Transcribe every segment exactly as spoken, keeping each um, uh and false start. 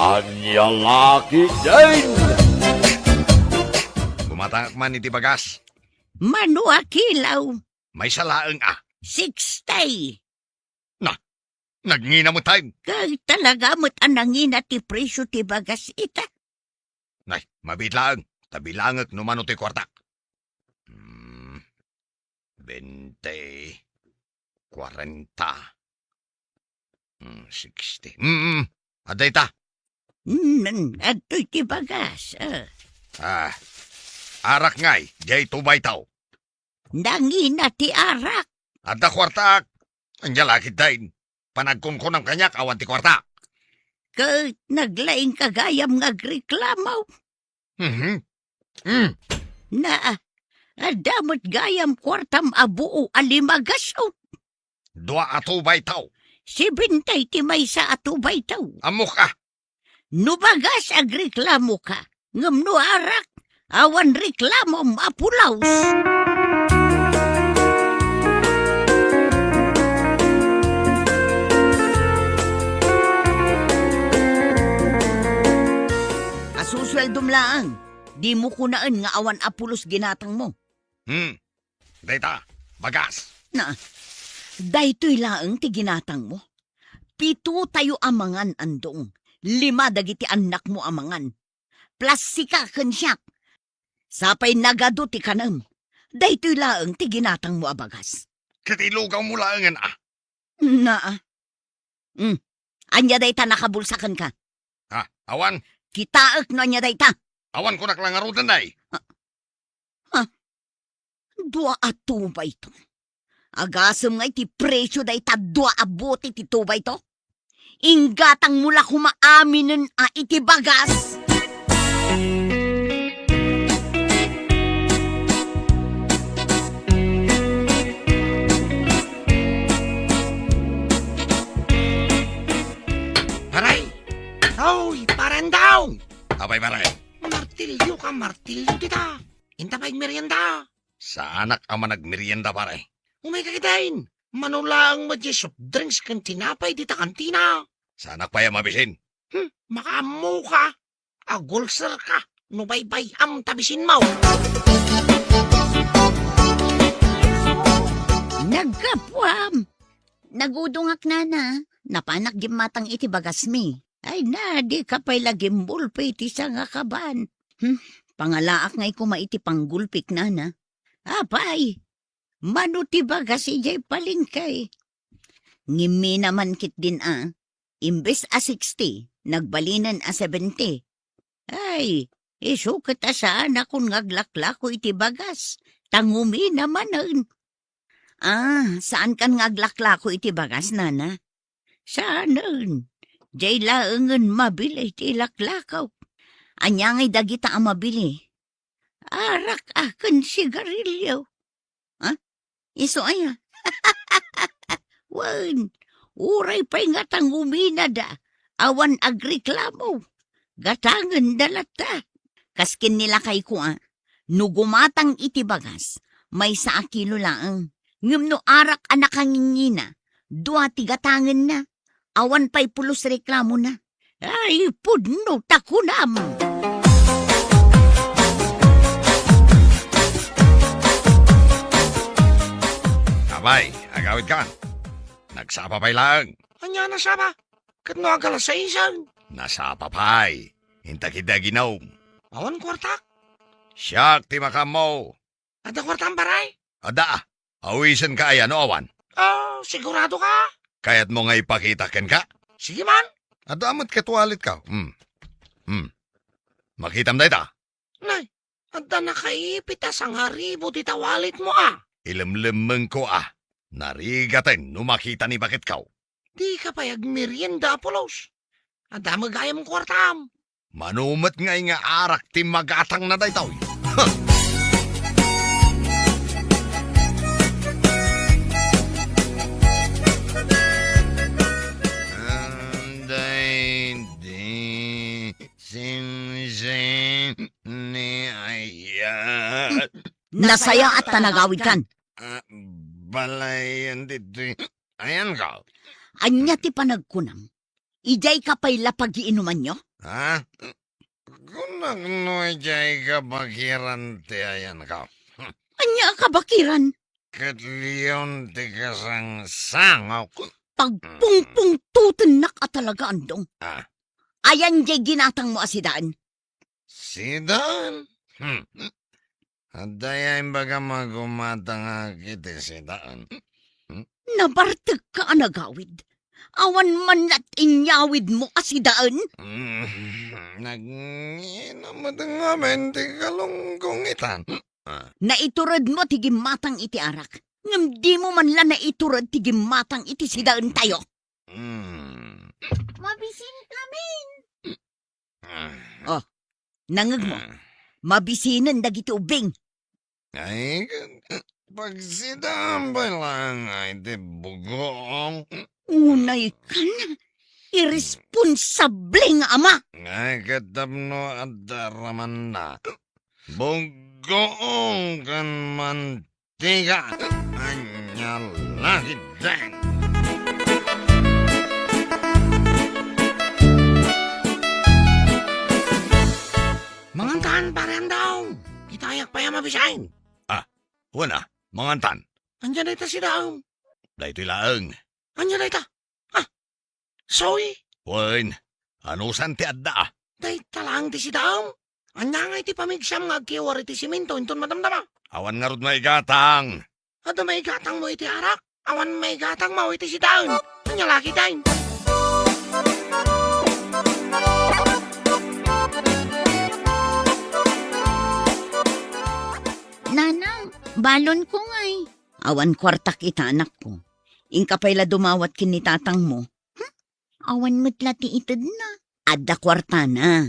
Ania la ketdin? Gumatangak man iti bagas. Mano a kilo? Maysa laeng a. Sixty. Na, nagngina met tayo. Kay talaga met a nangina ti presyo ti bagas ita. Nay, mabiit laeng. Ta bilangek no mano ti kuartak. Hmm, bente, kuarenta, hmm, sixty. Hmm, hmm. Adda ita. Hmm, adtoy ti bagas, ah. Ah, arak ngay, diay two by two. Nangina ti arak. Adda kuartak. Ania la ketdin? Panagkunkunam kaniak awan ti kuartak. Ket naglaingka gayam nga agreklamo. Mhm. Mm. Na, adda met gayam kuartam a buo a lima gasut. Dua a two by two. Sibentay ti maysa a two by two. Ammok a. No bagas, agreklamoka. Ngem no arak, awan reklamom a pulos. A susueldom laeng, dimo kunaen nga awan a pulos ginatangmo. Hmm. Dayta, bagas. Na, daytoy laeng ti ginatangmo. Pitotayo a mangan, Andong. Lima dagiti annakmo a mangan. Plus sika ken siak. Sapay nagadu ti kanem. Daytoy laeng ti ginatangmo a bagas. Ket ilugawmo laengen a. Na. Hmm. Ania dayta nakabulsa kenka? Ha? Awan? Kitaek no ania dayta. Awan kunak la ngaruden, nay. Ha? Dua a two by two. Agasem nga iti presyo dayta dua a bote ti two by two? Inggatangmo la koma aminen a iti bagas. Pare! Oy, Pare Andong! Apay, pare? Martilyo ka, martilyo dita. Inta pay merienda. Saanak a managmerienda, pare. Umayka ketdin. Mano laeng met diay soft drinks ken tinapay dita kantina. Saanak pay a mabisin. Hmm, makaammoka. Agulserka no baybay-am ta bisinmo. Naggapuam. Nagudongak, nana. Napanak gimmatang iti bagasmi. Ay na, dika pay la gimbulpi iti sangakaban. Hmm, pangalaak ngay koma iti panggulpik, nana. Apay, mano ti bagas idiay palengke? Ngimina man ketdin a, imbes a sixty, nagbalinen a seventy. Ay, isu ket a saanakon nga aglaklako iti bagas, ta ngumina manen. Ah, saankan nga aglaklako iti bagas, nana? Saanen. Diay laengen mabili ti ilaklako. Ania ngay dagita a mabili? Arak a ken sigarilyo. Ha? Isu aya? Wen, uray pay nga ta nguminada, awan agreklamo. Gatangenda latta. Kas ken ni lakayko a, no gumatang iti bagas, maysa a kilo laeng. Ngem no arak a nakangingina, dua ti gatangenna. Awan pay pulos reklamona. Ay, pudno ta kunam! Apay, agawidkan. Nagsapa pay laeng. Ania a nasapa? Ket no agala saisen? Nasapa pay. Inta ketdi aginom. Awan kuartak. Siak ti makaammo. Adda kuartam, pare? Adda. Awisenka aya no awan? Ah, sigurado ka? Kayatmo nga ipakita kenka? Sige man. Adda met ket walletko. Hmm. Hmm. Makitam dayta? Nay, adda nakaipit a sangaribu dita walletmo a. Ilemlemmengko a. Narigaten no makita ni baketko. Dika pay agmerienda a pulos. Adda met gayam kuartam. Mano met ngay nga arak ti magatangna daytoy? Daydi simsim ni ayat. Nasayaat ta nagawidkan. Ah, balayen ditoy. Ayanko. Ania ti panagkunam? Idiayka pay la pagiinumanyo? Ha? Kunak no idiay kabakiran ti ayanko. Ania a kabakiran? Ket leon ti kasangsangok. Pagpungpungtutennak a talaga, Andong. Ah. Ayan diay ginatangmo a sidaen? Sidaen? Hmm. Adda aya imbagam a gumatangak iti sidaen? Hmm? Nabartekka a nagawid. Awan man lat inyawidmo a sidaen? Hmm. Nagngina met ngamin ti kalungkong itan. Ah. Naituredmo ti gimmatang iti arak, ngem dimo man la naitured ti gimmatang iti sidaentayo. Hmm. Mabisinkamin. Ah. Oh, nangngegmo. Ah. Mabisinen dagiti ubbing. Ay, pagsidaan pay laeng iti bugoong. Unay kan, irresponsable nga ama. Ay, ket tapno adda ramanna. Bugoong ken man Tiga, ania la ketdin? Mangantan, Pare Andong! Kitayak pay a mabisin. Ah, wen a, mangantan. Ania dayta sidaem? Daytoy laeng. Ania dayta? Ah, Soy? Wen, anusan ti adda? Dayta laeng ti sidaem. Ania ngay ti pamigsam nga agkiwar iti simento inton madamdama? Awan ngarud maigatang. Adda maigatangmo iti arak? Awan maigatangmo iti sidaen. Ania la ketdin? Nanang, balonko ngay. Awan kuartak ita, anakko. Inka pay la dumawat ken ni tatangmo. Hmm? Awan met la ti itedna. Adda kuartana.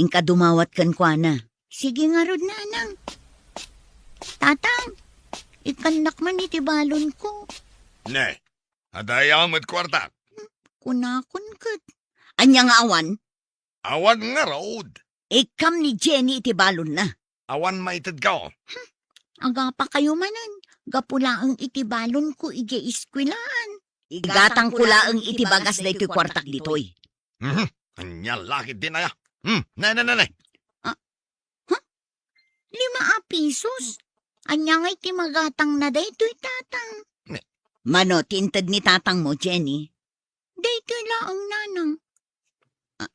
Inka dumawat kenkuana. Sige ngarud, nanang. Tatang, ikkannak man iti balonko. Ne, adda aya met kuartak? Kunakon ket. Ania nga awan? Awan ngarud. Ikkam ni Jenny iti balonna. Awan maitedko. Hmm, agapakayo manen, gapu laeng iti balonko idiay eskuelaan. Igatangko laeng iti bagas daytoy kuartak ditoy. Mhm. Ania la ketdin aya? Hmm, ne, ne, ne, ne. Ah, huh? Lima a pisos? Ania ngay ti magatangna daytoy, tatang? Ne. Mano ti inted ni tatangmo, Jenny? Daytoy laeng, nanang. Ah,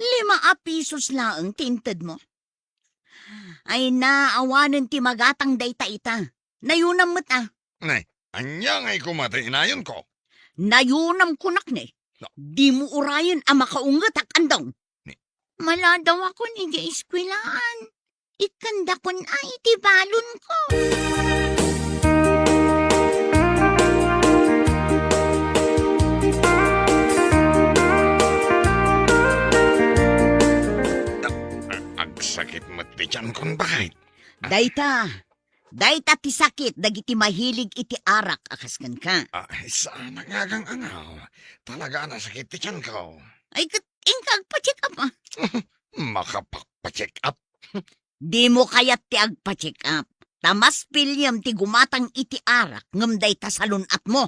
lima a pisos laeng ti intedmo? Ay na, awanen ti magatang dayta ita. Nayunam met a. Nay, ania ngay koma ti inayonko? Nayunam kunak ne. No. Dimo urayen a makaungetak, Andong. Ni- Maladawakon idiay eskuelaan. Ikkandakon a iti balonko. A-, a-, agsakit met ti tiankon, baket. Dayta, dayta ti sakit dagiti mahilig iti arak a kas kenka. Ah, saan a nga agang-angaw. Talaga a nasakit ti tianko. Ay, ket inka agpa-check up, a. Makapagpa-check up? Dimo kayat ti agpa-check up. Ta mas piliem ti gumatang iti arak ngem dayta salun-atmo.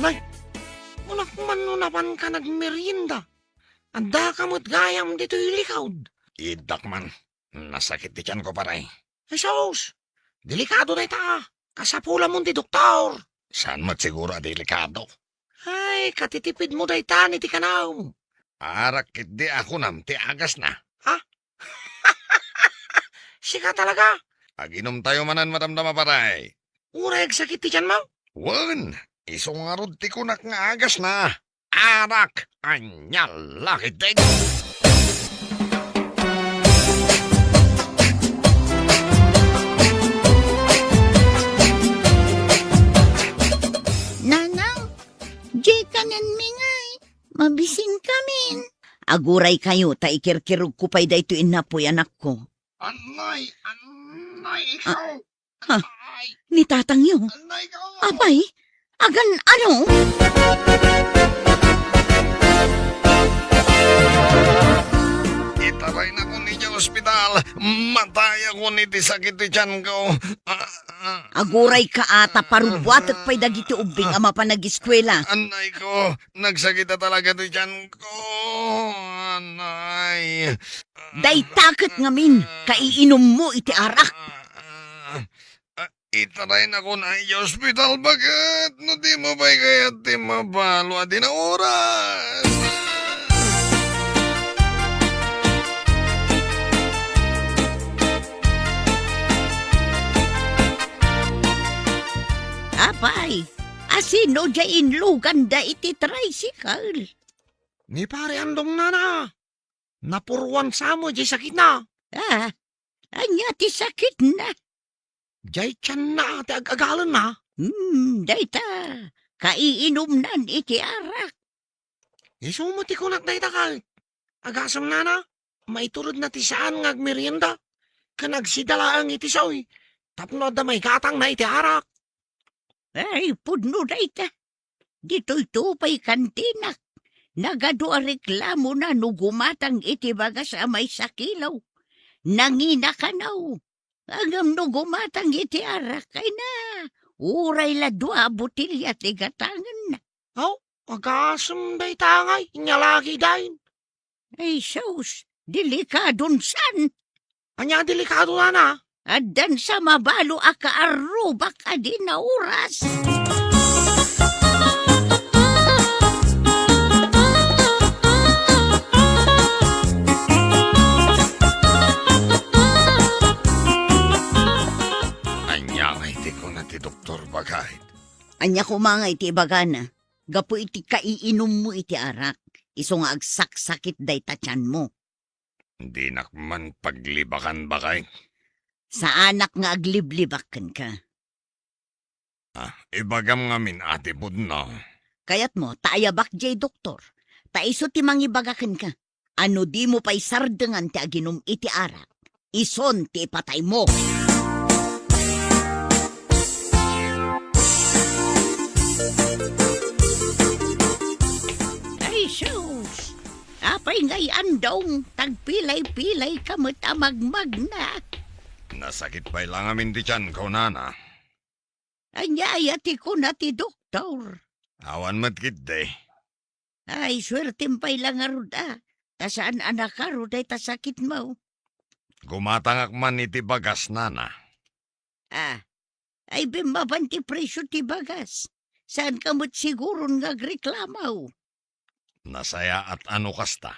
Nay, kunak man no napanka nagmerienda. Addaka met gayam ditoy likod. Iddak man. Nasakit ti tianko, pare. Jesus! Delikado dayta. Kasapulamon ti doktor. Saan met siguro a delikado? Ay, katitipidmo dayta iti kanam. Arak ketdi a kunam ti agasna. Ha? Sika talaga? Aginumtayo manen madamdama, pare. Uray agsakit ti tianmo? Wen, isu ngarud ti kunak nga agasna. Arak, ania la ketdin? Nanang, diay kanenmi ngay, mabisinkamin. Aguraykayo ta ikirkirogko pay daytoy innapoy, anakko. Anay, anay, ikaw. Ha? Ay. Ni tatangyo? Anay ko! Apay, agan-ano? Itaraynakon idiay ospital. Matayakon iti sakit ti tianko. Ah, ah. Agurayka a ta parubuatek pay dagiti ubbing a mapan ageskuela. Anay ko, nagsakit a talaga ti tianko. Anay. Dayta ket ngamin, kaiinummo iti arak. Ah, ah, ah. Itaraynakon idiay ospital, baket no dimo pay kayat ti mabalo a dina oras. Apay, asino diay inluganda iti tricycle? Ni Pare Andong, nana. Napuruan sa met diay sakitna. Ah, ania ti sakitna? Diay tianna ti ag-agalenna. Hmm, dayta, kaiinumnan iti arak. Isu met ti kunak dayta ket. Agasem, nana, maituredna ti saan nga agmerienda ken agsida laeng iti saoy tapno adda maigatangna iti arak. Ay, pudno dayta. Ditoyto pay kantinak. Nagadu a reklamona no gumatang iti bagas a maysa kilo. Nangina kano. Ngem no gumatang iti arak, ay na, uray la dua a botelia ti gatangenna. Aw, agasem dayta ngay, inyalagi dain. Ay, sus, delikadon san. Ania a delikado, nana? Addan sa mabalo a kaarrubak a dina oras. Ania ngay ti kuna ti doktor, baket? Ania koma ngay ti ibagana? Gapu iti kaiinummo iti arak, isu nga agsaksakit dayta tianmo. Dinak man paglibakan, baket. Saanak nga agliblibak kenka. Ah, ibagam ngamin a ti pudno. Kayatmo, ta ayabak diay doktor. Ta isu ti mangibaga kenka. A no dimo pay sardengan ti aginum iti arak, isun ti ipataymo. Ay, sus! Apay ngay, Andong, tagpilay-pilayka met a magmagna? Nasakit pay la ngamin ti tianko, nana. Ania aya ti kuna ti doktor? Awan met ketdi. Ay, suertem pay la ngarud a, ta saan a nakaro dayta sakitmo. Gumatangak man iti bagas, nana. Ah, ay bimmaban ti presio ti bagas. Saanka met siguron nga agreklamo. Nasayaat a no kasta.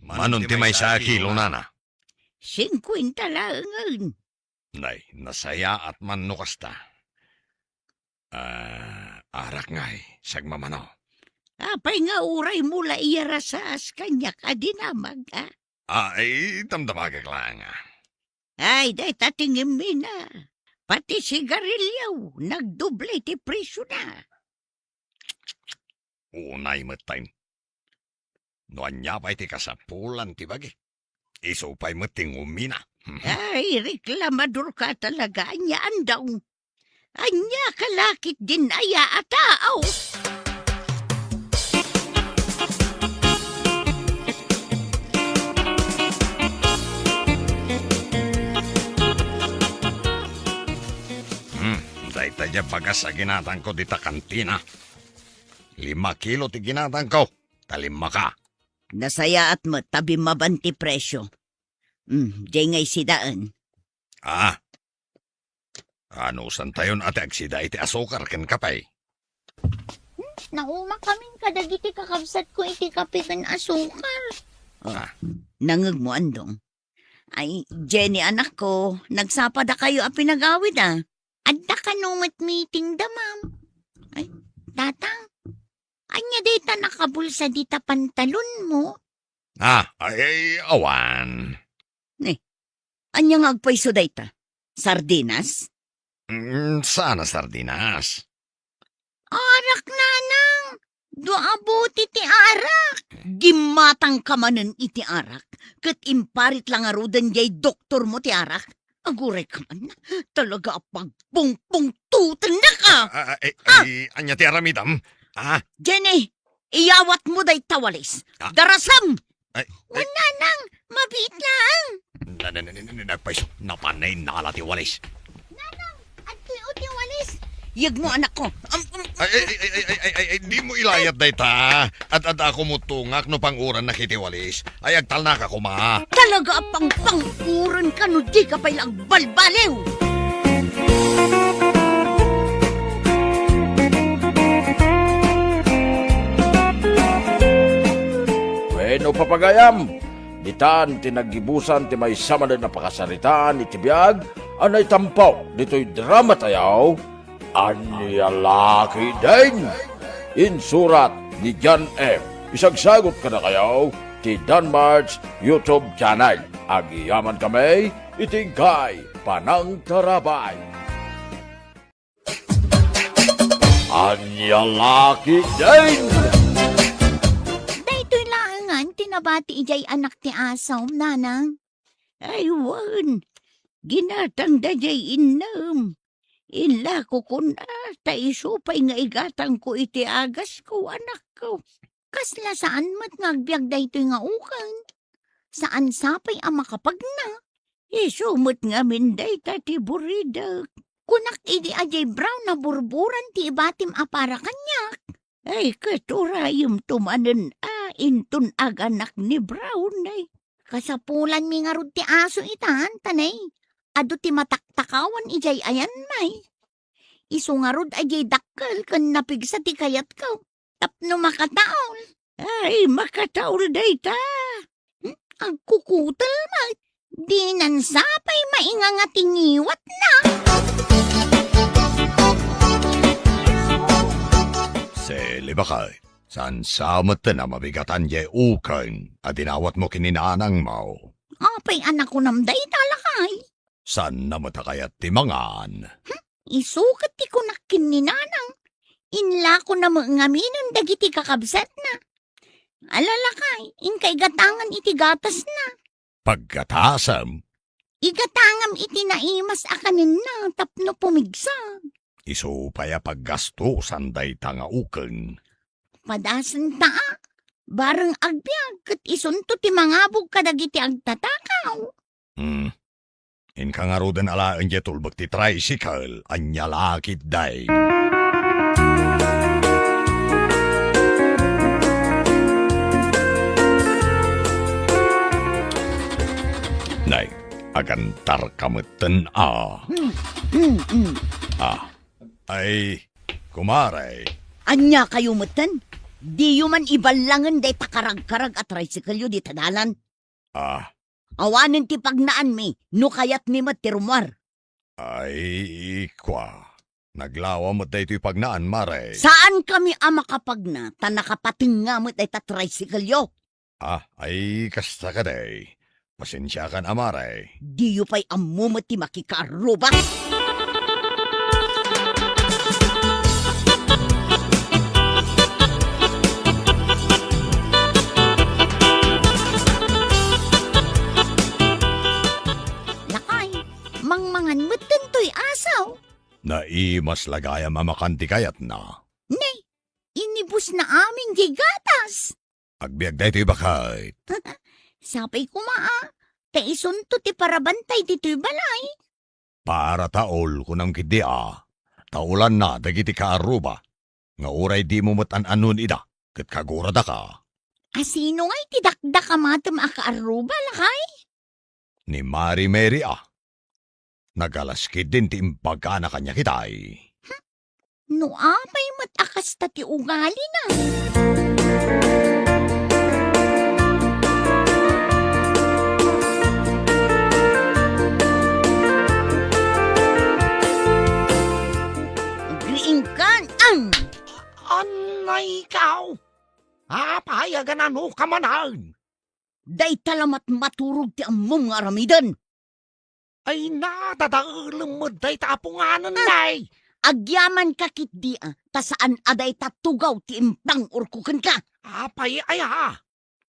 Manon ti maysa a kilo, nana? Singkuenta laengen. Nay, nasayaat man no kasta. Ah, arak ngay, sagmamano. Apay nga uraymo la iyarasaas kaniak a dinamag, a? Ah, ay, damdamagak laeng, a. Ay, dayta ti ngemmina. Pati sigarilio, nagdoble ti presiona. Unay met, tay. No ania pay ti kasapulan ti bagi, isu pay met ti ngumina. Ay, reklamadorka talaga, ania, Andong? Ania ka la ketdin aya a tao? Hmm, dayta diay bagas a ginatangko dita kantina. Lima kilo ti ginatangko, ta lima ka. Nasayaat met ta bimmaban ti presio. Hmm, diay nga isidaen. Ah, anusantayon a ti agsida iti asukar ken kape? Hmm, naumakamin kadagiti kakabsatko iti kape ken asukar. Oh, ah. Nangngegmo, Andong? Ay, Jenny, anakko, nagsapadakayo a pinagawid, a. Adda kano met meetingda, ma'am. Ay, Tatang, ania dayta nakabulsa dita pantalonmo? Ah, ay, ay, awan. Ne, ania nga agpayso dayta? Sardinas? Mm, saan a sardinas? Arak, nanang! Dua a bote ti arak! Gimmatangka manen iti arak, ket imparit la ngaruden diay doktormo ti arak. Agurayka man, talaga a pagpungpungtutennaka! Ah, ah, eh, ah! Eh, ania ti aramidem? Ah? Jenny, iyawatmo dayta walis. Ah? Darasem! Ay, ay. Wen, Nanang, mabiit laeng. Na, na, na, na, na, nagpaiso. Napan nainala ti walis. Nanang, adtoy ti walis. Yegmo, anakko. Am, am, Ay, ay, ay, dimo ilayat dayta. Ad-adda a kumutongak no pang-urannak iti walis. Ay, agtalnaka koma. Talaga a pangpang-uranka no dika pay la agbalbaliw. Wenno, papagayam, ditan ti naggibusan ti maysa manen a pakasaritaan iti biag a naitampo ditoy drama tayo, Ania la ketdin? Insurat ni John M. Isagsagut kadakayo ti Danmart's YouTube channel. Agyamankami iti inkay panangtarabay. Ania la ketdin? Daytoy laengen ti nabati idiay anak ti asom, Nanang. Ay, wen, ginatangda diay innem. Inlako kuna, ta isu pay nga igatangko iti agasko, anakko. Kasla saan met nga agbiag daytoy nga uken. Saan sa pay a makapagna. Isu met ngamin dayta ti buridek. Kunak idi a diay brown a burburan ti ibatim a para kaniak. Ay, ket urayemto manen a inton aganak ni Brown, ay. Kasapulanmi ngarud ti aso itan, ta nay, adu ti mataktakawan idiay ayanmi. Isu ngarud a diay dakkel ken napigsa ti kayatko tapno makataol. Ay, makataol dayta. Hmm, agkukutel met. Dinan sa pay mainganga ti ngiwatna. Sili, baket, saan sa met a mabigatan diay uken a dinawatmo ken ni nanangmo? Apay a nakunam dayta, lakay? Saanna met a kayat ti mangan? Hmm? Isu ket ti kunak ken ni nanang, inlakona met ngaminen dagiti kakabsatna. Ala, lakay, inka igatangan iti gatasna. Paggatasem? Igatangam iti naimas a kanenna tapno pumigsa. Isu pay a paggastosan dayta nga uken. Padasenta a, bareng agbiag ket isunto ti mangabog kadagiti agtatakaw. Hmm. Inka ngaruden alaen diay tulbek ti tricycle, ania la ketdin? Nay, agantarka metten a. Hmm, hmm, hmm. Ah, ay, kumare. Ania kayo metten? Diyo man iballangen dayta karagkarag a tricycle-yo dita dalan. Ah. Awanen ti pagnaanmi, no kayatmi met ti rummuar. Ay, kua. Naglawa met daytoy pagnaan, mare. Saankami a makapagna, ta nakapatengnga met dayta tricycle-yo. Ah, ay, kasta kadi. Pasensiakan a, mare. Diyo pay ammo met ti makikaarruba. Lakay, mangmangan metten toy aso. Naimas la gayam a makan ti kayatna. Ne, inibusna amin diay gatas. Agbiag daytoy, baket. Sapay koma a, ta isunto ti parabantay ditoy balay. Para taol, kunam ketdi a, taolanna dagiti kaarruba, nga uray dimo met an-annon ida, ket kaguradaka. A sino ngay ti dakdakamatem a kaarruba, lakay? Ni Mari Mary a. Nagalas ketdin ti imbagana kaniak itay. Hmm? No apay met a kasta ti ugalina. Agriingkan, ang! Anay ikaw! Apay a ganano ka manen? Dayta la met maturog ti ammom nga aramiden. Ay, nadadaelem met dayta a punganen, ah, nay. Agyamanka ketdi a, ta saan a dayta tugaw ti impang-orko kenka. Apay aya?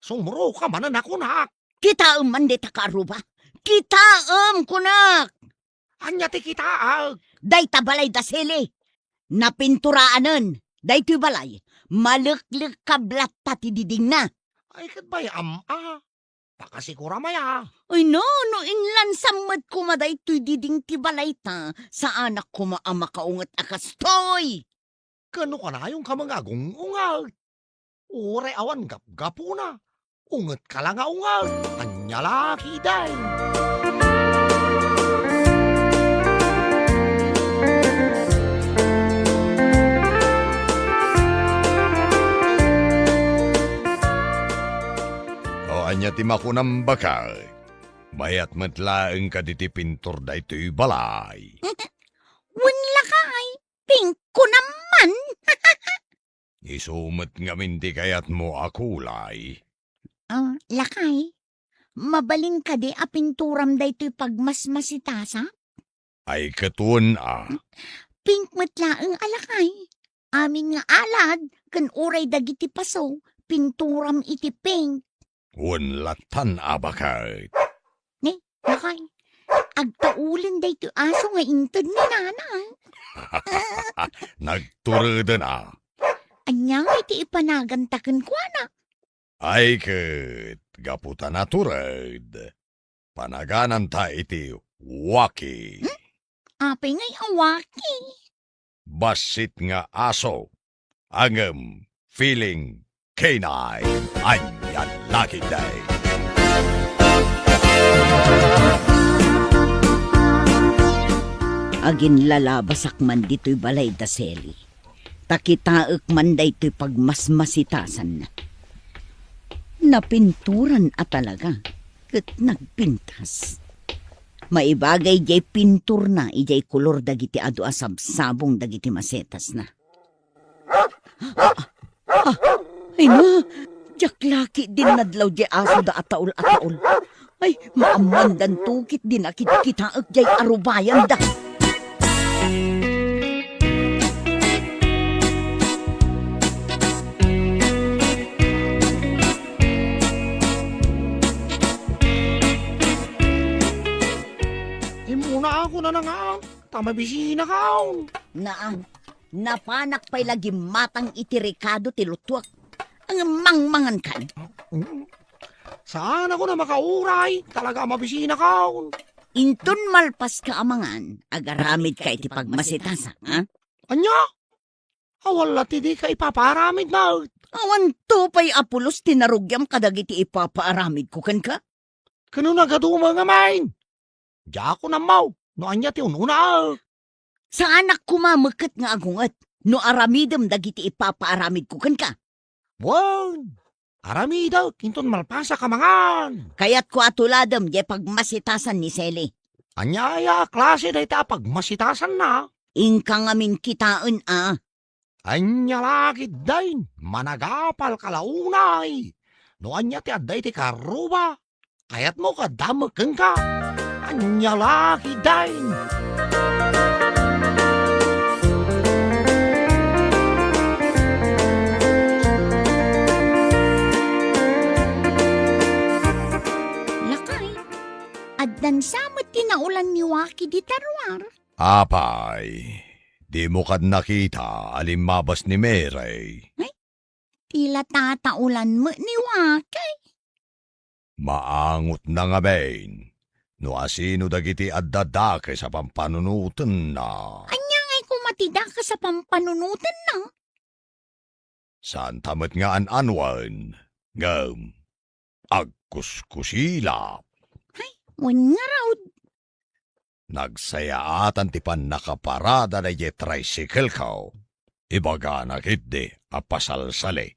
Sumuroka manen a kunak. Kitaem man dayta kaarruba. Kitaem, kunak. Ania ti kitaek? Dayta balay da Sili. Napinturaanen. Daytoy balay, maleklekkab latta ti didingna. Ay, ket bay-am a. Pakasikuram aya. Ay, no, no inlansam met koma daytoy diding ti balayta, saanak koma a makaunget a kastoy. Ken no kanayon ka nga agung-unget, uray awan gapgapuna, unget ka la nga unget. Ania la ketdin? O, ania ti makunam, baket? Mayat met laeng kadi ti pintur daytoy balay? Wen, lakay, pink ko naman. Isu met ngamin ti kayatmo a kulay. Ah, lakay, mabalin kadi a pinturam daytoy pagmasmasitasak? Ay, ket wen a. Pink met laeng a, lakay. Amin nga alad ken uray dagiti paso, pinturam iti pink. Wen latan a, baket. Ni, lakay, agtaulen daytoy aso nga inted ni nana. Nagtureden a. Ania ngay ti ipanaganta kenkuana? Ay ket, gapu ta natured, panagananta iti Waki. Hmm? Apay ngay a Waki? Bassit nga aso, ngem feeling canine. Ania la ketdin? Aginlalabasak man ditoy balay da Sally. Ta kitaek man daytoy pagmasmasitasanna. Napinturan a talaga, ket nagpintas. Maibagay diay pinturna idiay kolor dagiti adu a sabsabong dagiti masetasna. Ah, ah, ay na, diak la ketdin nadlaw diay asoda a taol a taol. Ay, maammoandanto ketdin a kitkitaek diay arubayanda. Immunaak a nanangan, ta mabisinakon. Naan, napanak pay la gimmatang iti rekado ti lutuak. Ngem mangmangankan. Saanakon a makauray, talaga a mabisinakon. Inton malpaska a mangan, agaramidka iti pagmasitasak, ha? Ania? Awan la ti dika ipapaaramid met. Awanto pay a pulos ti narugiam kadagiti ipapaaramidko kenka? Ken no nagadu met ngamin, diakon ammo no ania ti un-unaek. Saanak koma meket nga agunget no aramidem dagiti ipapaaramidko kenka. Wen, aramidek inton malpasak a mangan. Kayatko a tuladem diay pagmasitasan ni Sally. Ania aya a klase dayta a pagmasitasanna? Inka ngamin kitaen a. Ania la ketdin, managapalka la unay. No ania ti adda iti karruba, kayatmo nga adda met kenka. Ania la ketdin. Lakay, addan sa met ti naolan ni Waki dita ruar. Apay, dimo kad nakita a limmabas ni Mary? Ay, ti la tataolan met ni Waki. Maangotna ngamin no asino dagiti adda dakes a pampanunotenna. Ania ngay koma ti dakes a pampanunotenna? Saanta met nga an-anuen, ngem agkuskusilap. Ay, wen ngarud. Nagsayaatan ti pannakaparada daydiay tricycle-ko. Ibagana ketdi a pasalsali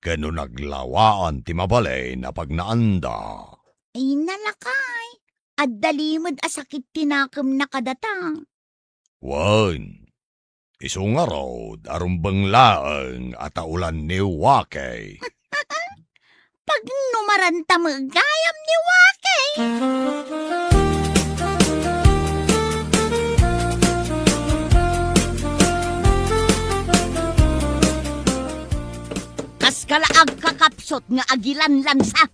ken no naglawaan ti mabalin a pagnaanda. Ay, nalakay. Adda limed a sakit ti nakemna kadata. Wen, isu ngarud a rumbeng laeng a taolan ni Waki. Pagnumaranta met gayam ni Waki. Kaska la agkakapsut nga agilanlansa.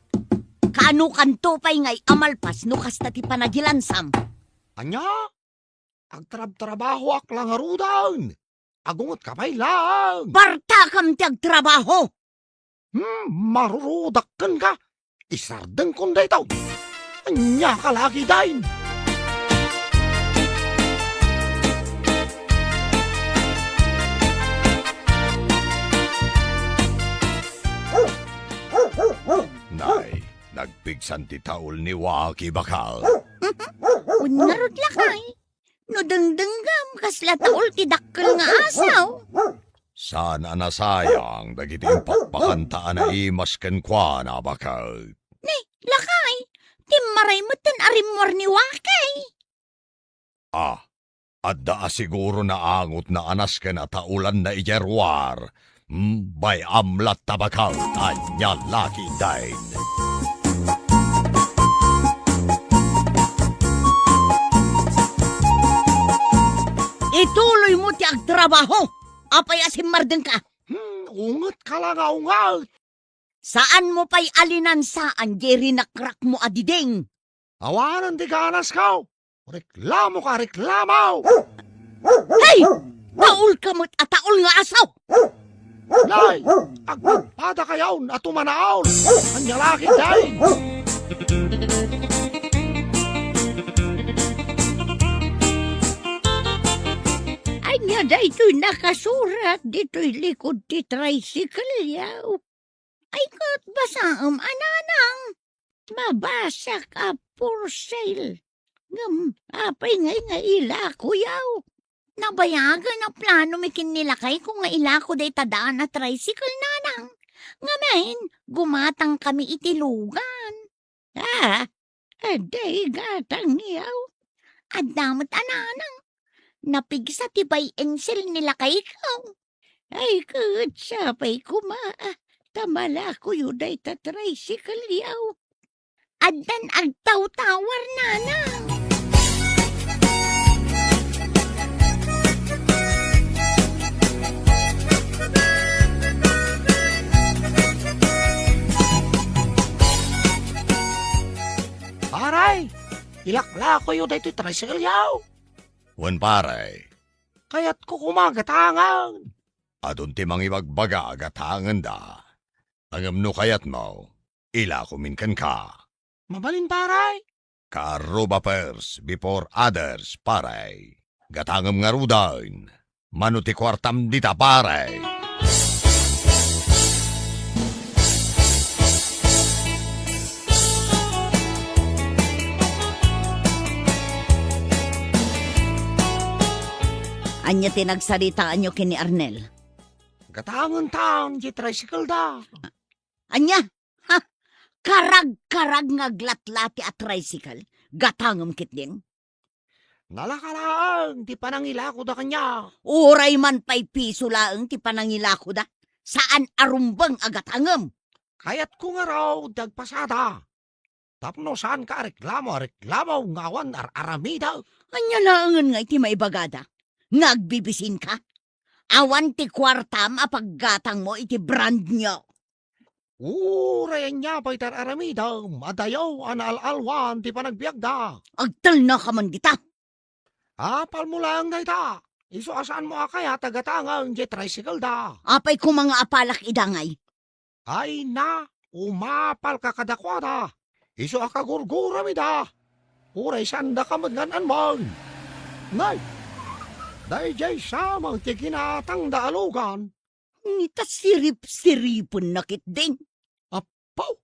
Kaanokanto pay ngay a malpas no kasta ti panagilansam? Ania? Agtrabtrabahoak la ngaruden. Agungetka pay laeng. Bartakam ti agtrabaho! Hmm, marurudak kenka. Isardengkon daytoy. Ania ka laki dain? Nay, nagpigsan ti taul ni Waki, bakal. Wen ngarud, lakay. No dengdenggam, kasla taul ti dakkel nga asaw. Saan a nasayang dagiti impakpakanta a naimas kenkuana, bakal. Ni, lakay, timmaray metten a rimmuar ni Waki. Ah, adda a siguro naangotna a nasken a taulanna idiay ruar. Hmm, bay-am latta, bakal, ania laki dain. Ituloymo ti agtrabaho. Apay a simmardengka? Hmm, ungetka la nga unget. Saanmo pay a linansaan diay rinakrakmo a diding. Awanen ti ganasko. Reklamoka, reklamo! Hey! Taulka met a taul nga asaw! Nay, agpadpadakayon a tumanaol. Ania laki dain? Ania daytoy nakasurat ditoy likod ti tricycle-yaw? Ay, ket basaem a, nanang. Mabasak a for sale. Ngem apay ngay nga ilakoyaw? Nabayagen a planomi ken ni lakayko nga ilako dayta daan a tricycle, nanang. Ngamin, gumatangkami iti lugan. Ah, adda igatangyaw? Adda met a, nanang. Napigsa ti buy and sell ni lakayko. Ay, ket sapay koma, ah, ta malakoyo dayta tricycle-yaw. Addan agtawtawar, nanang. Pare, ilaklakoyo daytoy tricycle-yaw. Wen, pare. Kayatko koma gatangen. Adun ti mangibagbaga a gatangenda. Ngem no kayatmo, ilakomin kenka. Mabalin, pare? Kaarruba first before others, pare. Gatangem ngaruden. Mano ti kuartam dita, pare? Ania ti nagsaritaanyo ken ni Arnel? Gatangentan ti tricycle-da. Ania? Ha? Karagkarag nga aglatlati a tricycle? Gatangem ketdin? Nalaka laeng ti panangilakoda kaniak. Uray man pay piso laeng ti panangilakoda, saan a rumbeng a gatangem. Kayatko ngarud ti agpasada. Tapno saanka a reklamo a reklamo nga awan ar-aramidek. Ania laengen ngay ti maibagada? Nga agbibisinka? Awan ti kuartam a paggatangmo iti brand new. Uray ania pay ti ar-aramidem, adayo a naal-alwan ti panagbiagda. Agtalnaka man dita. Apalmo laeng dayta. Isu a saanmo a kayat a gatangen diay tricycle-da. Apay koma nga apalak ida ngay? Ay na, umapalka kadakuada. Isu a kagurguram ida. Uray saandaka met nga an-anman. Nay, daydiay sa met ti ginatangda a lugan. Ngem ta sirip-siripenna ketdin. Apo,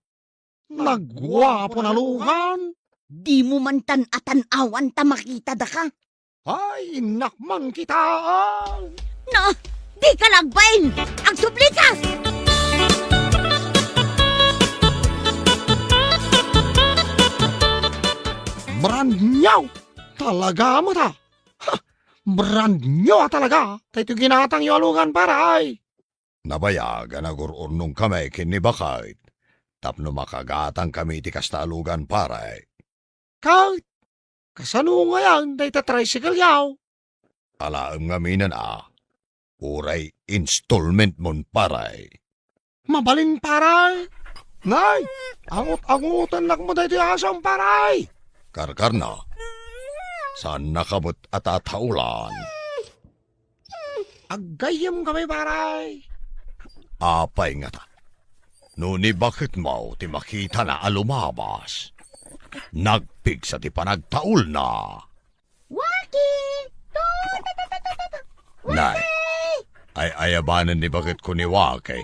naguapo na lugan. Dimo man tan-atan-awan ta makitadaka. Ay, innak man kitaan. No, dika la agbain! Agsublika! Brand new talaga met a. Ha! Brand new a talaga. Daytoy ginatangyo a lugan, pare, ay. Nabayag a nagur-urnongkami ken ni Baket tapno makagatangkami iti kasta a lugan, pare. Ket, kasano ngayen dayta tricycle-yo? Alaem ngamin a, uray installment-mon, pare. Mabalin, pare. Nay, angot-angotennak met daytoy asom, pare. Karkarna, saannaka met a tataulan. Aggayyemkami, pare. Apay ngata? No ni baketmo ti makitana a lumabas, nagpigsa ti panagtaulna. Waki! Nay, ay-ayabanen ni baketko ni Waki.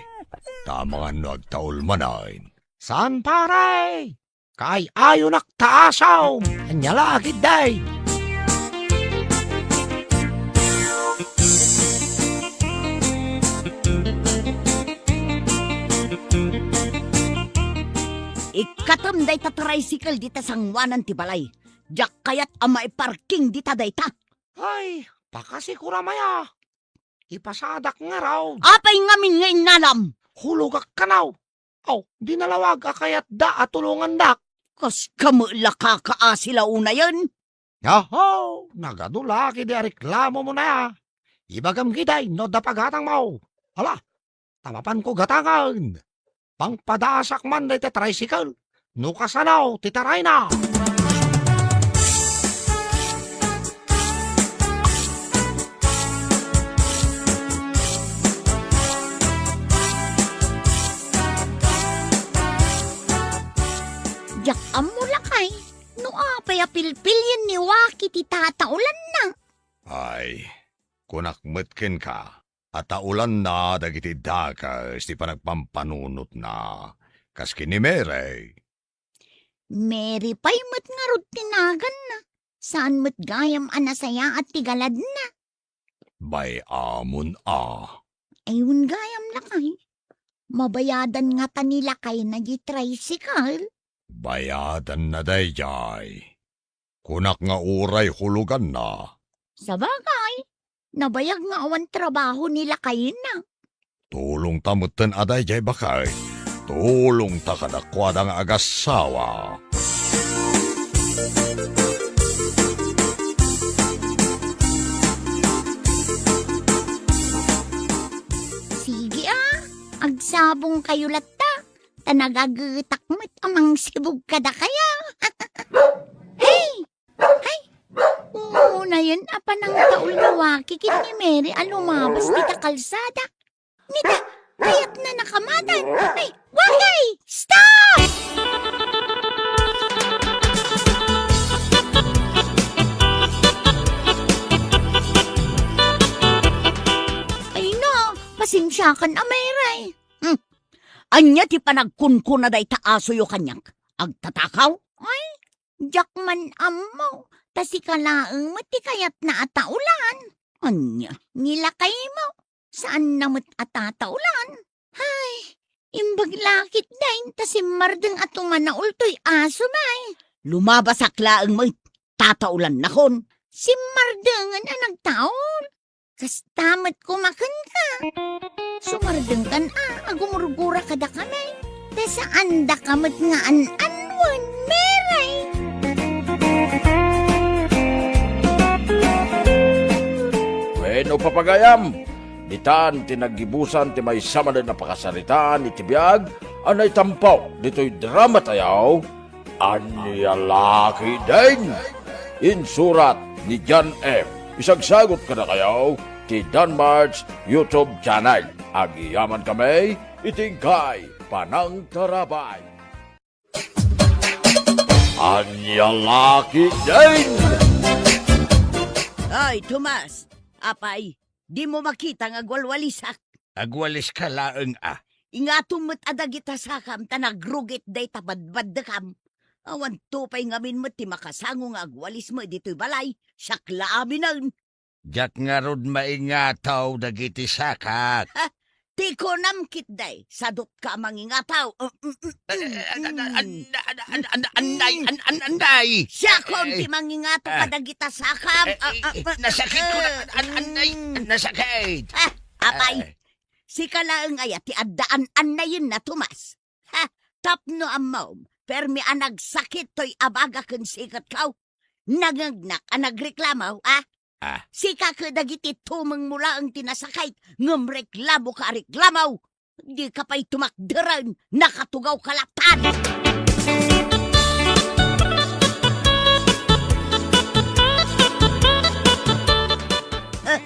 Ta amangan no agtaul manen. Saan, pare? Kaay-ayonak ta asom. Ania la ketdi? Ikkatem dayta tricycle dita sangoanan ti balay. Diak kayat a maiparking dita dayta. Ay, pakasikoram aya. Ipasadak ngarud. Apay ngamin nga innanam? Hulogak kano. Aw, di nalawag a kayatda a tulongandak. Kaskam la kakaasi la unayen. Aho, nagadu la ketdi a reklamomon aya. Ibagam ketdi no adda pagatangmo. Ala, ta mapanko gatangen. Pangpadaasak man dayta tricycle no kasano ti tarayna. Diak ammo, lakay, no apay a pilpilien ni Waki ti tataulanna. Ay, kunak met kenka, a taulanna dagiti dakes ti panagpampanunotna, kas ken ni Mary. Mary pay met ngarud ti naganna. Saan met gayam a nasayaat ti galadna. Bay-amon a. Ay, wen gayam, lakay. Mabayadan ngata ni lakayna di tricycle? Bayadanna daydiay. Kunak nga uray huloganna. Sabagay, nabayag nga awan trabaho ni lakayna. Tulongta metten a daydiay, baket. Tulongta kadakuada nga agassawa. Sige a, agsabongkayo latta. Ta nagagetak met a mangsibog kadakayo. Hey! Ay! Unayen a panangtaul ni Waki ken ni Mary a lumabas dita kalsada. Nita, kayatna nakamadan. Ay, Waki! Stop! Ay, no, pasensiakan a, Mary. Hmm. Ania ti panagkunkuna dayta asoyo kaniak? Agtatakaw? Ay, diak man ammo, ta sika laeng met ti kayatna a taulan. Ania, ni lakaymo, saanna met a tataulan? Ay, imbag la ketdin ta simmardeng a tumanaul toy asom ay. Lumabasak laeng met, tataulannakon. Simmardengen a nagtaul. Kasta met koma kenka. Sumardengkan a, agumurgura kadakami. Ta saandaka met nga an-anuen, Mary. Wenno, papagayam, ditan ti naggibusan ti maysa manen a pakasaritaan iti biag a naitampo ditoy drama tayo. Ania la ketdin? Insurat ni John M. Isagsagut kadakayo ti Danmart's YouTube channel. Agyamankami iti inkay panangtarabay. Ania la ketdin? Ay, Tomas, apay, dimo makita nga agwalwalisak? Agwaliska laeng a. Ingatom met a dagita sakam ta nagrugit dayta badbaddekam. Awan to pay ngamin met ti makasango nga agwalismo ditoy balay, siak la aminen. Diak ngarud maingataw dagiti sakak. Ha? Ti kunam ketdi, sadutka a mangingataw. Mm, mm, mm, mm. An-, an-, an-, an-, anday, an-, an-, anday. Siakon ti mangingataw kadagita sakam. Eh, eh, eh, nasakit ko na, an-, an-, anday, nasakit. Ah, apay, sika laeng aya ti adda an-annayenna, Tomas? Ha? Tapno ammom, permi a nagsakit toy abaga ken siketko. Nangngegnak a nagreklamo, a? Ah. Sika ket dagiti tumengmo laeng ti nasakit, ngem reklamoka a reklamo. Dika pay tumakderen, nakatugawka latta. Eh,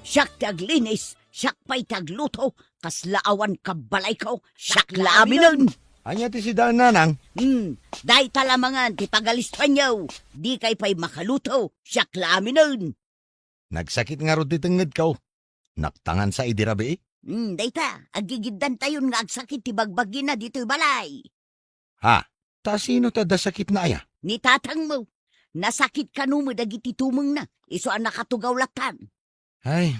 siak ti aglinis, siak pay ti agluto, Kasla awan kabbalayko, siak la aminen. Ania ti sidaen, nanang? Hmm, dayta lamangan ti pagalistoanyo. Dikay pay makaluto, siak la aminen. Nagsakit ngarud ti tengngedko. Naktangan sa idi rabii? Hmm, dayta, aggigiddantayon nga agsakit ti bagbagina ditoy balay. Ha? Ta sino ti adda sakitna aya? Ni tatangmo. Nasakit kano met dagiti tumengna, isu a nakatugaw latan. Ay,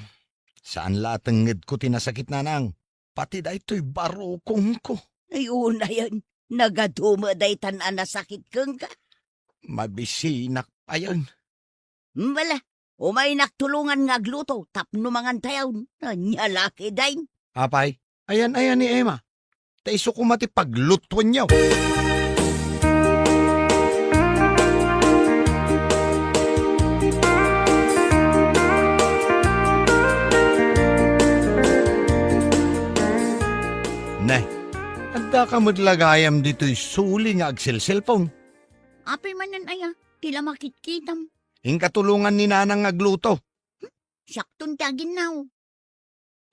saan la a tengngedko ti nasakit, nanang. Pati daytoy barukongko. Ay, unayen, nagadu met daytan a nasakit kenka. Mabisinak payen. Bala, umaynak tulongan nga agluto tapno mangantayon. Ania la ketdin? Apay, ayan-ayan ni Emma. Ta isu koma ti paglutuenyo. Ne, addaka met la gayam ditoy suli nga agselselpon? Apay manen aya, ti la makitkitam. Inka tulongan ni nanang nga agluto. Hmm? Siakton ti aginnaw.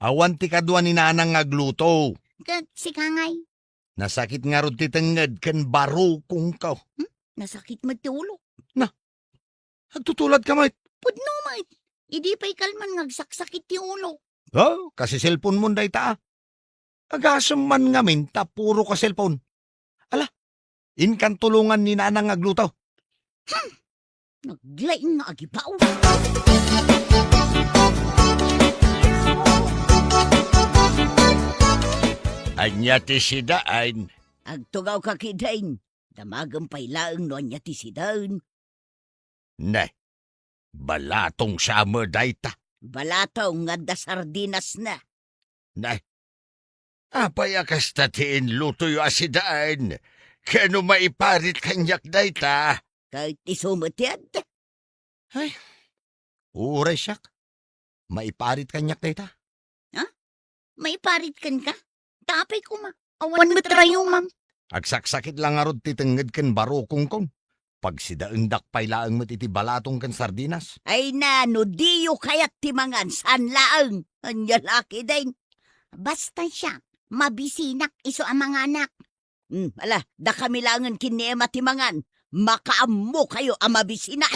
Awan ti kadua ni nanang nga agluto. Ket sika ngay? Nasakit ngarud ti tengnged ken barukongko. Hmm? Nasakit met ti ulo. Na, agtutuladka met. Pudno met. Idi pay kalman nga agsaksakit ti ulo. Oh, kasiselponmon dayta, a. Agasem man ngamin ta puro ka cellphone. Ala, inkan tulongan ni nanang nga agluto. Hmm. Naglaing nga agibaw. Ania ti sidaen? Agtugawka ketdin. Damagem pay laeng no ania ti sidaen. Ne, balatong sa met dayta. Balatong nga adda sardinasna. Ne, apay a kasta ti inlutoyo a sidaen? Ken no maiparit kaniak dayta? Ket isu met ti adda. Ay, uray siak. Maiparit kaniak dayta. Ha? Maiparit kenka? Ta apay koma, awan met rayumam. Agsaksakit la ngarud ti tengnged ken barukongkon. Pagsidaendak pay laeng met iti balatong ken sardinas. Ay na, no diyo kayat ti mangan, saan laeng. Ania la ketdin? Basta siak, mabisinak isu a manganak. Hmm, ala, dakami laengen ken ni Emma ti mangan. Makaammokayo a mabisinak.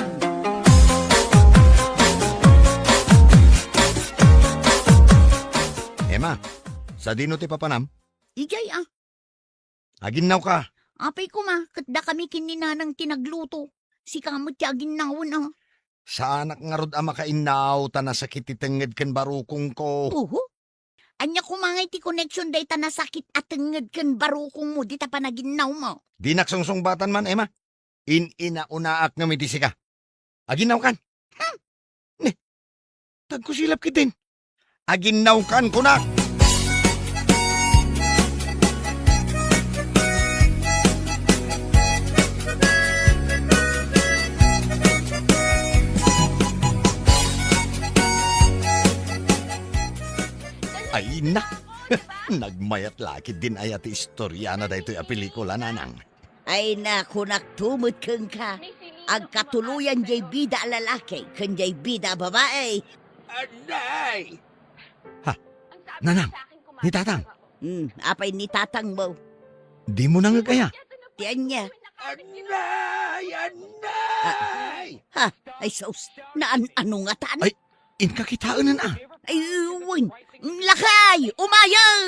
Emma, sadino ti papanam? Idiay a. Aginnawka. Apay koma, ket dakami ken ni nanang ti nagluto. Sika met ti aginnawen a. Saanak ngarud a makainnaw ta nasakit ti tengnged ken barukongko. Oho. Ania koma ngay ti connection dayta nasakit a tengnged ken barukongmo dita panaginnawmo? Dinak sungsungbatan man, Emma. In-inaunaak ngem iti sika. Aginnawkan. Hmm. Ne, tagkusilap ketdin. Aginnawkan, kunak. Ay na, nagmayat la ketdin aya ti istoriana daytoy a pelikula, nanang. Ay na, kunakto met kenka, agkatuloyan jay bida a lalaki ken jay bida a babai. Anay! Ha? Nanang, ni Tatang. Hmm, apay ni Tatangmo? Dimo nangeg aya? Ti ania? Anay! Anay! Ha? Ay, sus, naan-ano ngatan? Ay, inka kitaenen a. Ay, wen. Lakay, umayen!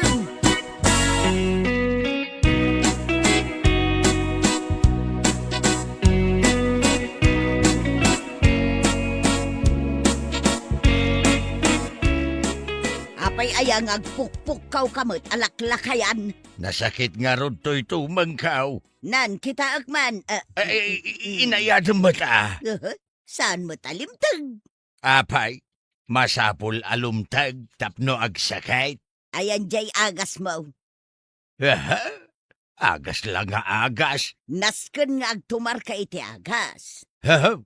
Apay aya nga agpukpukkawka met a laklakayan? Nasakit ngarud toy tumengko. Nan, kitaek man, a, Ay, i-, i-, inayadem met a. Aha, saan met a limteg? Apay, masapul a lumteg tapno agsakit. Ayan jay agasmo? Aha, agas la nga agas. Nasken nga agtumarka iti agas. Aha,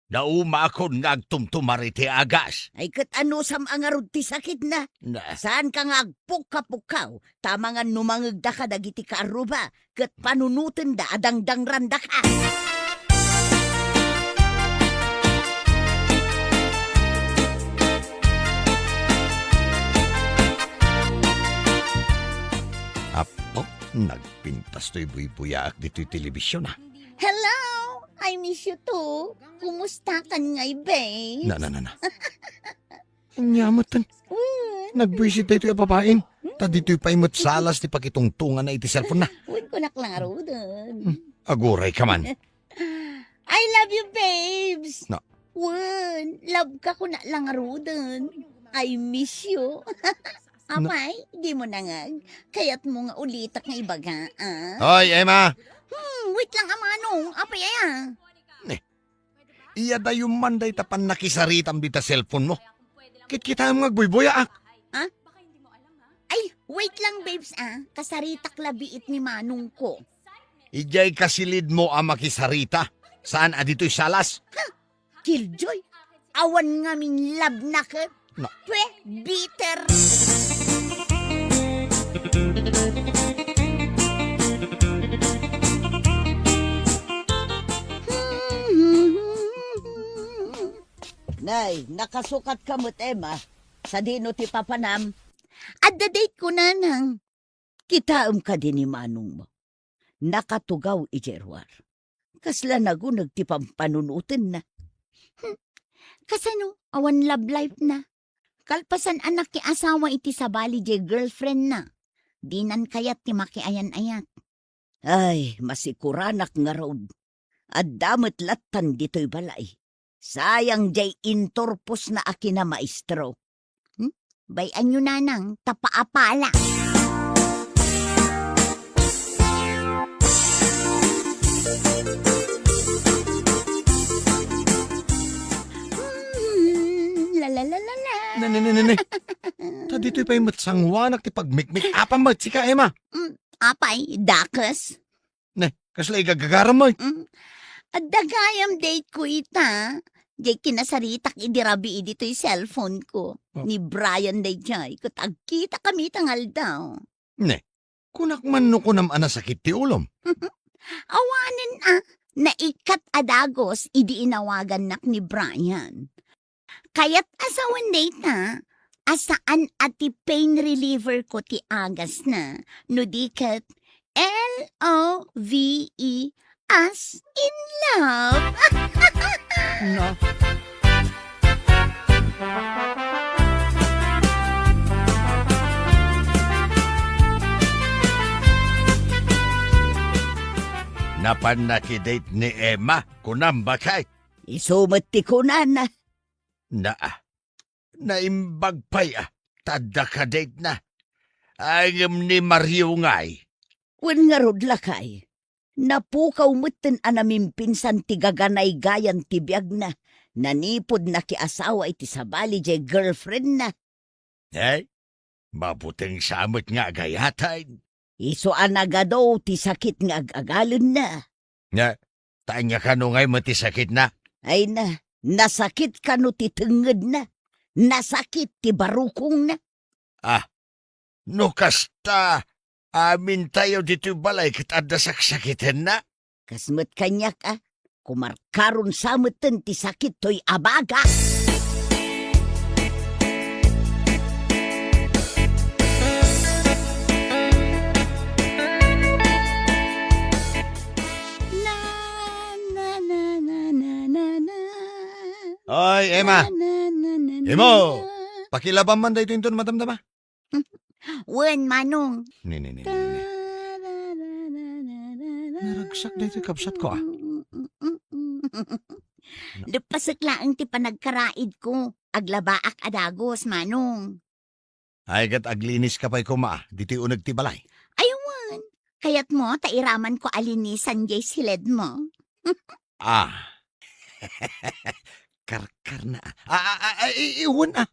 naumakon nga agtumtumar iti agas. Ay, ket anusam a ngarud ti sakitna? Na. Saanka nga agpukka-pukkaw, ta amangan no mangegdaka dagiti kaarruba, ket panunotenda a dangdangrandaka. Nagpintas toy buybuyaak ditoy television, ah. Hello! I miss you too. Kumusta kan ngay, babe? Na, na, na, na. Ania met, tan. Wen. Nagbuisit daytoy a babaen. Ta ditoy pay met salas ti pakitungtonganna iti cellphone na. Wen, kunak lang aruden. Hmm, aguray ka man. I love you, babes. Na. Wen, love ka kuna lang aruden. I miss you. Na. Apay, di mo nangag. Kayat mo nga ulitak nga ibaga, ah? Hoy, Emma! Hmm, wait lang, a manong. Apay, aya? Ne. Iya dayon man dayta pannakisaritam dita cellphone mo. Kitkitaem nga agbuybuyaak. Ha? Ay, wait lang, babes, ah. Kasaritak labiit ni manong ko. Idiay kasilid mo a makisarita. Saan a ditoy salas? Ha? Killjoy, awan ngamin love na ket. Na. Pwe, bitter. Nay, nakasukat ka met, Emma. Sadino ti papanam? Adda date ko, nanang. Kitaem kadi ni manongmo. Nakatugaw idiay ruar. Kasla naguneg ti pampanunotenna. Hmm. Kasano? Awan love life na. Kalpasan a nakiasawa iti sabali diay girlfriend na. Dinan kayat ti makiayan-ayat. Ay, masikuranak ngarud. Adda met lattan ditoy balay. Sayang diay inturposna a kinamaestro. Hmm? Bay-anyo, nanang, ta paapala. Hmm, la, la, la, la, la. Ne, ne, ne, ne, ne. Ta ditoy pay met sanguanak ti pagmikmik-apam met sika, Emma. Hmm, apay, dakes. Ne, kasla igagagaram met. Mm. Adda gayam date ko ita. Diay kinasaritak idi rabii ditoy cellphone ko. Oh. Ni Brian daydiay, ket agkitakami ita nga aldaw. Ne, kunak man no kunam a nasakit ti ulom. Awanen a, naikkat a dagus idi inawagannak ni Brian. Kayat a sawen dayta a saan a ti pain reliever ko ti agasna, no di ket L O V E as in love. Na. Napan nakidate ni Emma, kunam, bakay? Isu met ti kunana. Naa, naimbag pay a, ta adda kadate na. Ay, ngem ni Mario ngay? Wen ngarud, lakay. Napukaw metten a namimpinsan ti gaganaygayan ti biagna. Nanipud nakiasawa iti sabali diay girlfriendna. Ay, mabuteng sa met nga agayatan. Isu a nagadu ti sakit nga ag-agalenna. Nga, ta ania kano ngay met ti sakitna? Ay na, nasakit kano ti tengngedna? Nasakit ti barukongna? Ah, no kasta, amintayo ditoy balay ket adda saksakitenna? Kas met kaniak a, kumarkaron sa metten ti sakit toy abaga. Na, na, na, na, na, na, na. Oy, Emma! Na, na, na, na, na, Imo! Na. Pakilabam man daytoy inton madamdama. Wen, manong. Ne, ne, ne, ne, ne. Naragsak daytoy kabsatko, ah. Leppasek laeng ti panagkaraidko. Aglabaak a dagus, manong. Ay, ket agliniska pay koma, ditoy uneg ti balay. Ay, wen. Kayatmo ta iramanko a linisan diay siledmo? Ah. Karkarna, ah. Ah, ah, ah, ah, i-, iwan, ah.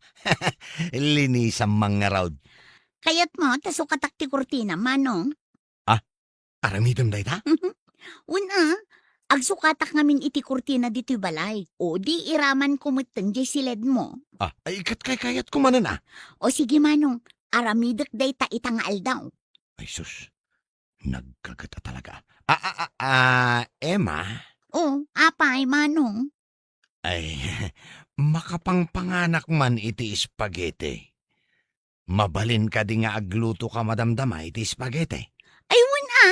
Linisam man ngarud. Kayatmo ta sukatak ti kurtina, manong? Ah, aramidem dayta? Wen, ah. Agsukatak ngamin iti kurtina ditoy balay. O, di iramanko metten diay siledmo. Ah, ay, ket kaykayatko manen, ah. O, sige, manong. Aramidek dayta ita nga aldaw. Ay, sus. Nagkaget a talaga. Ah, ah, ah, ah, Emma? O, apay, manong? Ay, makapangpanganak man iti spaghetti. Mabalin kadi nga agluto ka madamdama iti spaghetti? Ay, wen a.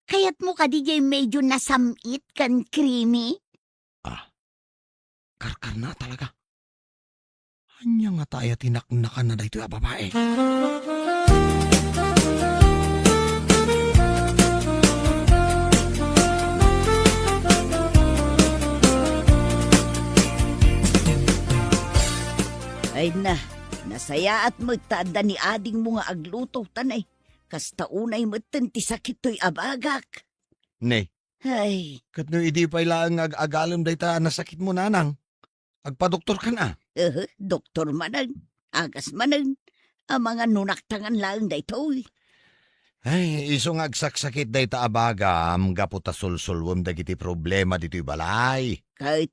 Kayatmo kadi jay medyo nasam-it ken creamy? Ah, karkarna talaga. Ania ngata aya ti naknakanna daytoy a babae? Ay na, nasayaat met ta adda ni adingmo nga agluto, ta nay, kasta unay metten ti sakit toy abagak. Ne, Ay. Ket no idi pay laeng nga ag-agalem dayta a nasakitmo, nanang, agpadoktorkan a? Ehe, doktor manen. Agas manen. Amangan no naktangan laeng daytoy. Ay, isu nga agsaksakit dayta a bagam gapu ta sulsulwem dagiti problema ditoy balay. Ket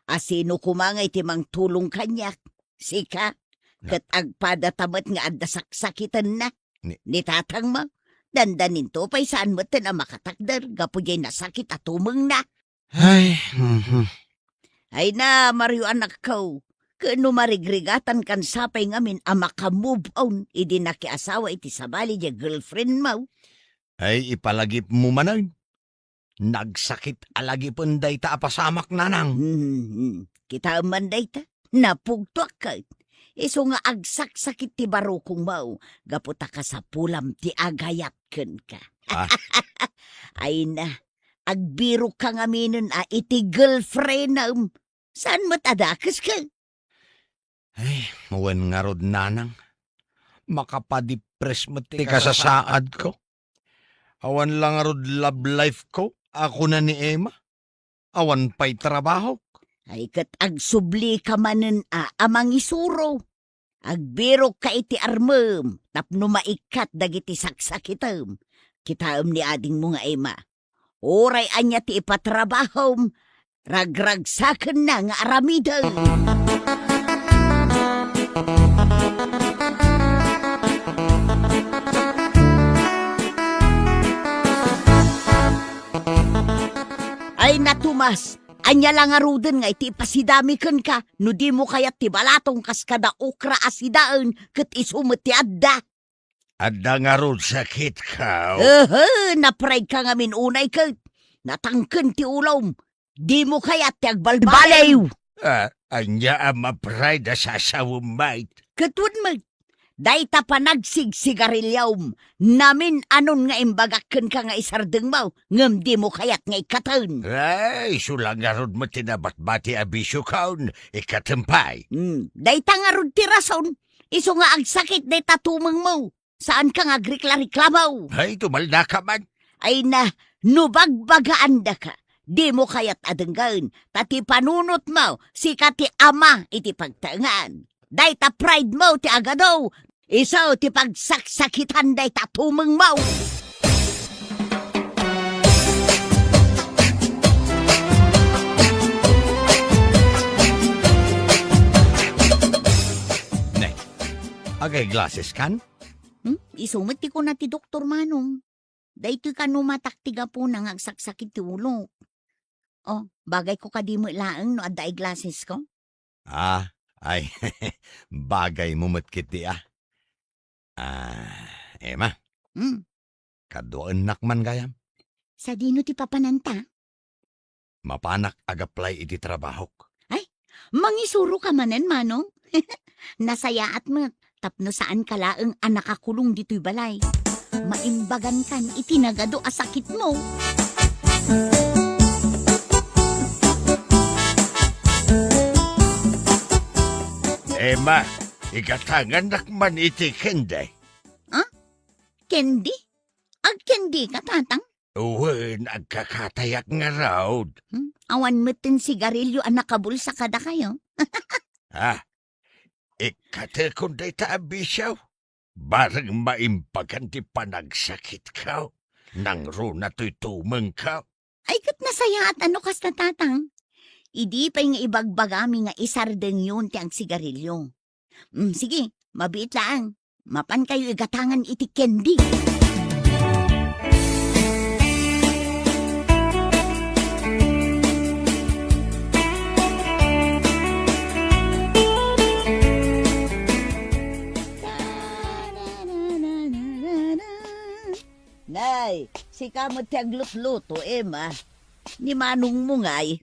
asino koma nga iti mangtulong kaniak? Sika? Na- Ket agpadata met nga adda saksakitenna. Ni- Ni tatangmo, dandaninto pay saan metten a makatakder gapu jay nasakit a tumengna. Ay, mhm. Ay na, Mario anakko, ken no marigrigatankan sapay ngamin a maka-move on idi nakiasawa iti sabali jay girlfriendmo. Ay, ipalagipmo manen. Nagsakit a lagipen dayta a pasamak, nanang. Hmm, kitaem man dayta. Napugtoak ket. Isu nga agsaksakit ti barukongmo, gapu ta kasapulam ti agayat kenka. Ah. Ay na, agbirokka ngaminen a iti girlfriendem. Saan met a dakes ket? Ay, wen ngarud, nanang. Makapadipres met ti kasasaadko. Awan la ngarud love life ko, a kuna ni Emma. Awan pay trabahok. Ay, ket agsublika manen a, a mangisuro. Agbirokka iti armem tapno maikkat dagiti saksakitem. Kitaem ni adingmo nga Emma. Uray ania ti ipatrabahom, ragragsakenna nga aramiden. Ay na, Tomas, ania la ngaruden nga iti ipasidami kenka no dimo kayat ti balatong kas kada okra a sidaen ket isu met ti adda? Adda ngarud sakitko? Ehe, na-pride ka ngamin unay ket natangken ti ulom. Dimo kayat ti agbalbaliw. Ah, ania a ma-pride a sasawem met? Ket wen met, dayta panagsigsigariliom, namin-anon nga imbagak kenka nga isardengmo, ngem dimo kayat nga ikkaten. Ay, isu la ngarud met ti nabatbati a bisiokon, ikkatem pay. Hmm, dayta ngarud ti rason, isu nga agsakit dayta tumengmo. Saanka nga agrikla-reklamo. Ay, tumaldaka man. Ay na, no bagbagaan daka, dimo kayat a denggen, ta ti panunotmo, sika ti ama iti pagtaengan. Dayta pridemo ti agadu, isu ti pagsaksakitan dayta tumengmo. Ne, agay glasses kan? Hmm? Isu met ti kuna ti doktor, Manong. Daytoy kano matak ti gapuna nga agsaksakit ti ulok. Oh, bagayko kadi met laeng no adda eyeglassesko? Ah, ay, bagaymo met ketdi a. Ah, Emma. Hmm. Kaduaennak man gayam. Sadino ti papananta? Mapanak ag-apply iti trabahok. Ay, mangisuroka manen, Manong? Nasayaat met, tapno saanka laeng a nakakulong ditoy balay. Maimbagankan iti nagadu a sakitmo. Emma, igatangannak man iti candy. Ha? Candy? Agcandika, Tatang? Wen, agkakatayak ngarud. Hmm? Awan metten sigarilyo a nakabulsa kadakayo. Ah, ikkatekon dayta a bisio. Bareng maimbagan ti panagsakitko. Nangruna toy tumengko. Ay, ket nasayaat a no kasta, Tatang. Idi pay nga ibagbagami nga isardengyon ti agsigarilyo. Mm, sige, mabiit laeng. Mapankayo igatangan iti candy. Na, Ay, sika met ti aglutluto, Emma. Ni manongmo ngay.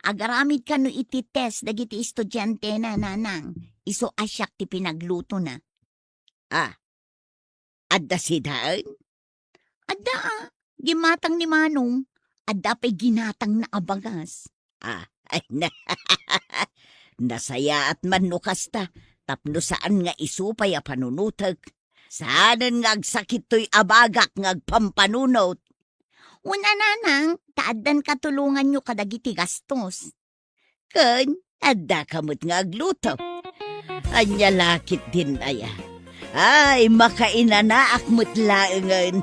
Agaramid kano iti test dagiti estudiantena, nanang. Isu a siak ti pinaglutona. Ah, adda sidaen? Adda, ah. Gimatang ni Manong. Adda pay ginatangna a bagas. Ah, ay, na, nasayaat man no kasta, tapno saan nga isu pay a panunotek. Saanen nga agsakit toy abagak nga agpampanunot. Una, nanang, ta addan katulonganyo kadagiti gastos. Ken, addaka met nga agluto. Ania la ketdin aya? Ay, makainanaak met laengen.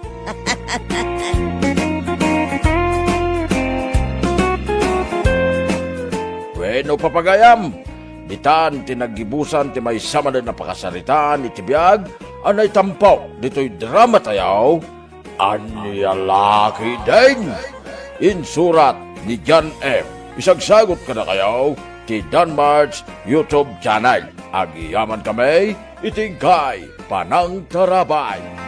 Wenno, papagayam, ditan ti naggibusan ti maysa manen a pakasaritaan iti biag a naitampo ditoy drama tayo, Ania la ketdin? Insurat ni John M. Isagsagot kadakayo ti Danmart's YouTube channel. Agyamankami iti inkay panangtarabay.